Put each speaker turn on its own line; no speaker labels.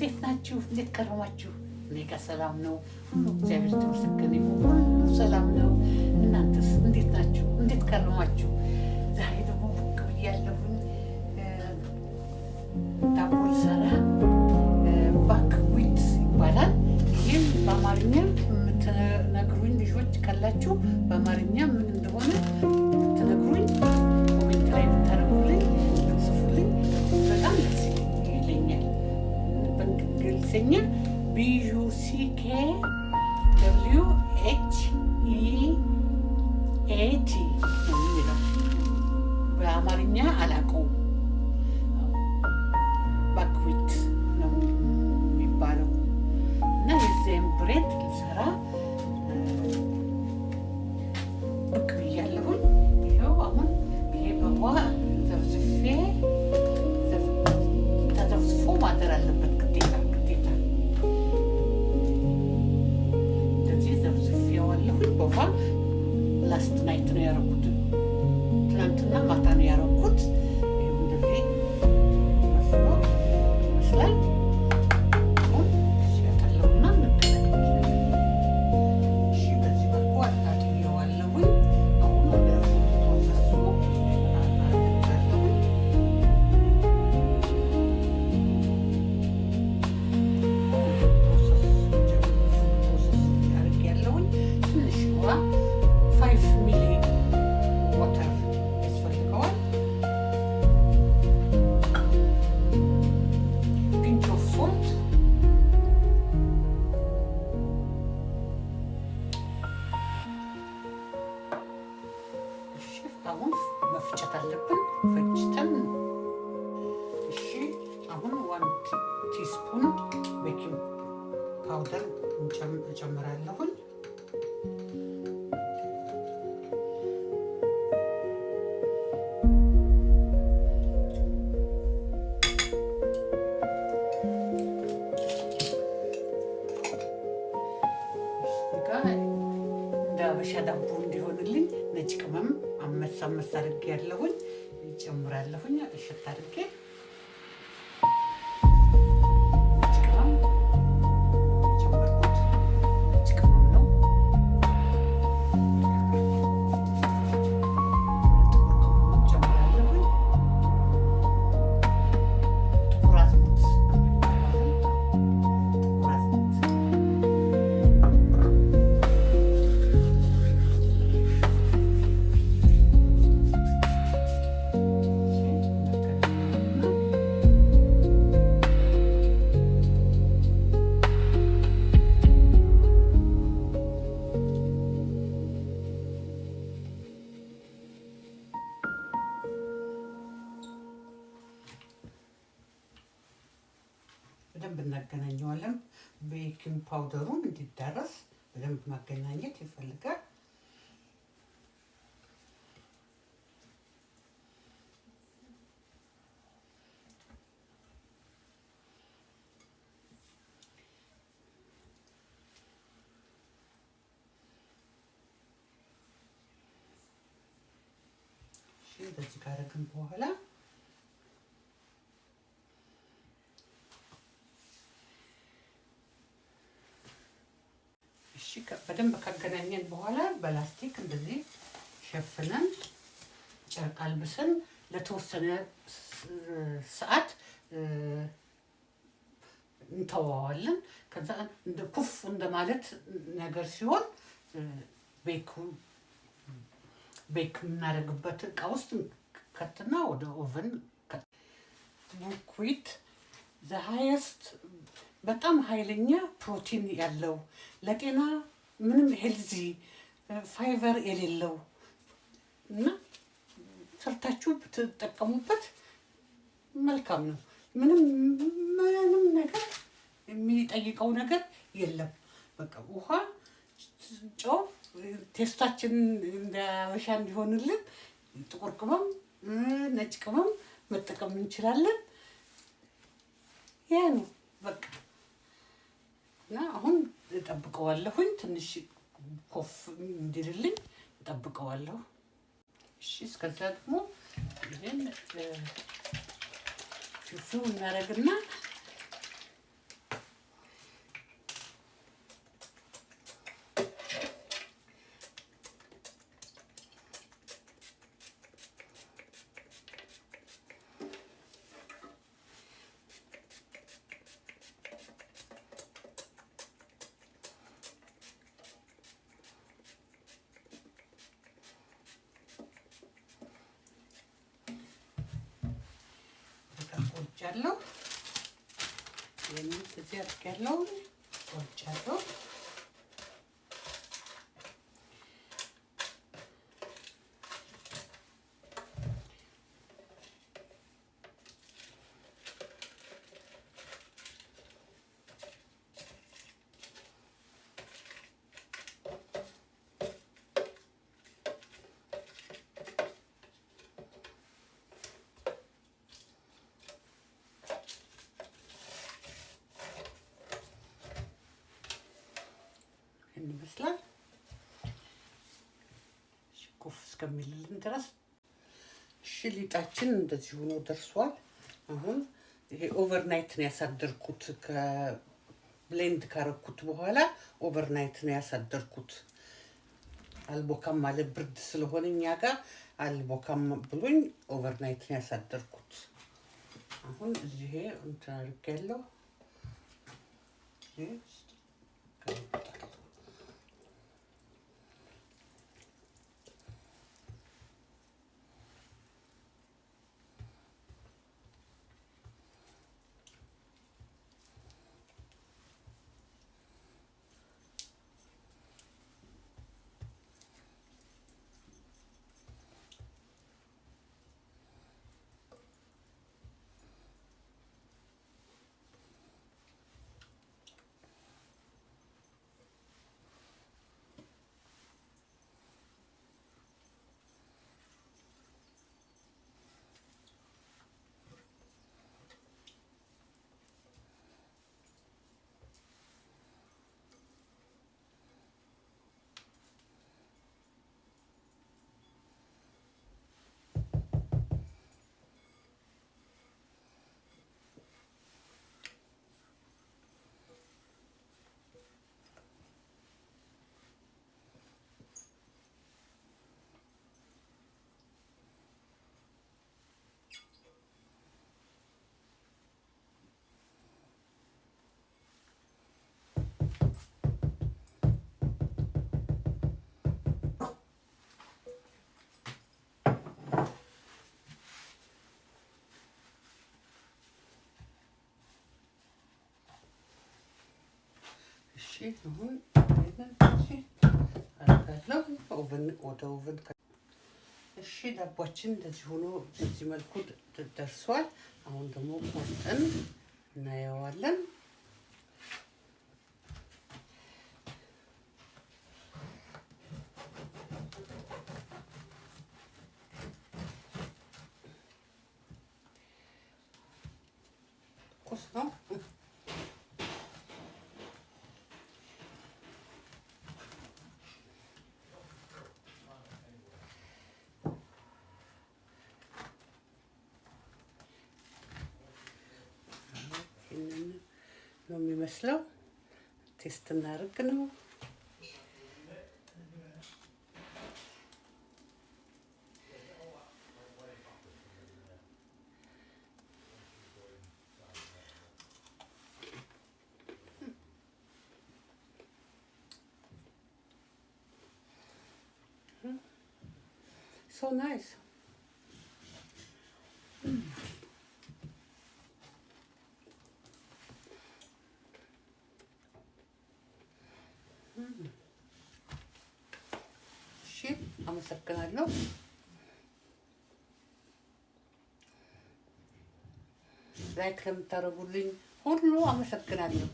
እንዴት ናችሁ? እንዴት ከረማችሁ? እኔ ጋር ሰላም ነው፣ ሁሉ እግዚአብሔር የተመሰገነ ይሁን፣ ሁሉ ሰላም ነው። እናንተስ እንዴት ናችሁ? እንዴት ከረማችሁ? ዛሬ ደግሞ ብቅ ብያለሁኝ። ዳቦ ልሰራ፣ buckwheat ይባላል። ይህም በአማርኛ የምትነግሩኝ ልጆች ካላችሁ፣ በአማርኛ ምን እንደሆነ ብትነግሩኝ፣ comment ላይ ብታደርጉልኝ፣ ብትጽፉልኝ በጣም ደስ ይለኛል። በእንግሊዝኛ BUCKWHEAT ነው የሚለው። በአማርኛ አላውቀውም። Buckwheat ነው የሚባለው እና የዚህም bread ልሰራ ብቅ ብያለሁኝ። ይኸው አሁን ይሄ በውሃ ዘፍዝፌ፣ ተዘፍዝፎ ማደር አለበት ግዴታ ግዴታ። እንደዚህ ዘፍዝፌዋለሁኝ በውሃ። Last night ነው ያደረኩት፣ ትናንትና ማታ ነው ያደረኩት። ይኸው እንደዚህ መስሎ ይመስላል። አሁን ያጠለውና እንገናኛለን። እሺ፣ በዚህ መልኩ አጣጥየዋለሁኝ። አሁን ወደ food process ኡ አደርጋለሁኝ። Process አድርጌያለሁኝ። ትንሽ ውሃ፣ 5 milli water ያስፈልገዋል። Pinch of salt፣ እሺ፣ አሁን መፍጨት አለብን። ፈጭተን፣ እሺ፣ አሁን 1 teaspoon baking powder እጨምራለሁኝ። እንደ አበሻ ዳቦ እንዲሆንልኝ ነጭ ቅመም አመስ አመስ አድርጌ ያለሁኝ እጨምራለሁኝ። እሸት አድርጌ ነጭ ቅመም የጨመርኩት ነጭ ቅመም ነው። ጥቁር ቅመም ጨምራለሁኝ። ጥቁር አዝሙድ ነው የሚባለው። ጥቁር አዝሙድ። እናገናኘውና በደንብ እናገናኘዋለን። Baking powder ኡን እንዲዳረስ በደንብ ማገናኘት ይፈልጋል። እሺ፣ እንደዚህ ካደረግን በኋላ፣ እሺ፣ በደንብ ካገናኘን በኋላ በላስቲክ እንደዚህ ሸፍነን፣ ጨርቅ አልብሰን ለተወሰነ ሰዓት እንተዋዋለን። ከዛ እንደ ኩፍ እንደማለት ነገር ሲሆን bake bake የምናደርግበት እቃ ውስጥ ከትና ወደ oven። Buckwheat the highest፣ በጣም ኃይለኛ ፕሮቲን ያለው፣ ለጤና ምንም healthy፣ ፋይበር የሌለው እና ሰርታችሁ ብትጠቀሙበት መልካም ነው። ምንም ምንም ነገር የሚጠይቀው ነገር የለም። በቃ ውሃ፣ ጨው፣ taste ኣችን እንደ አበሻ እንዲሆንልን ጥቁር ቅመም፣ ነጭ ቅመም መጠቀም እንችላለን። ያ ነው በቃ። እና አሁን እጠብቀዋለሁኝ፣ ትንሽ ኮፍ እንዲልልኝ እጠብቀዋለሁ። እሺ፣ እስከዛ ደግሞ ይህን ፊፉ እናደርግና ቆርጫለሁ። ይህንን እዚህ አድርጌያለሁ፣ ቆርጫለሁ። ይመስላል ኩፍ እስከሚልልን ድረስ። እሺ፣ ሊጣችን እንደዚህ ሆኖ ደርሷል። አሁን ይሄ overnight ነው ያሳደርኩት። ከ blend ካረኩት በኋላ overnight ነው ያሳደርኩት። አልቦካም ማለት ብርድ ስለሆነ እኛ ጋር አልቦካም ብሎኝ overnight ነው ያሳደርኩት። አሁን እዚህ እንትን አድርጌያለሁ። እሺ፣ አሁን አደርጋለሁ oven ወደ oven። እሺ፣ ዳቧችን እንደዚህ ሆኖ በዚህ መልኩ ደርሷል። አሁን ደግሞ ቆርጠን እናየዋለን። ትኩስ ነው። ይህንን ነው የሚመስለው። Taste እናደርግ ነው። So nice. እሺ፣ አመሰግናለሁ። Like ለምታደርጉልኝ ሁሉ አመሰግናለሁ።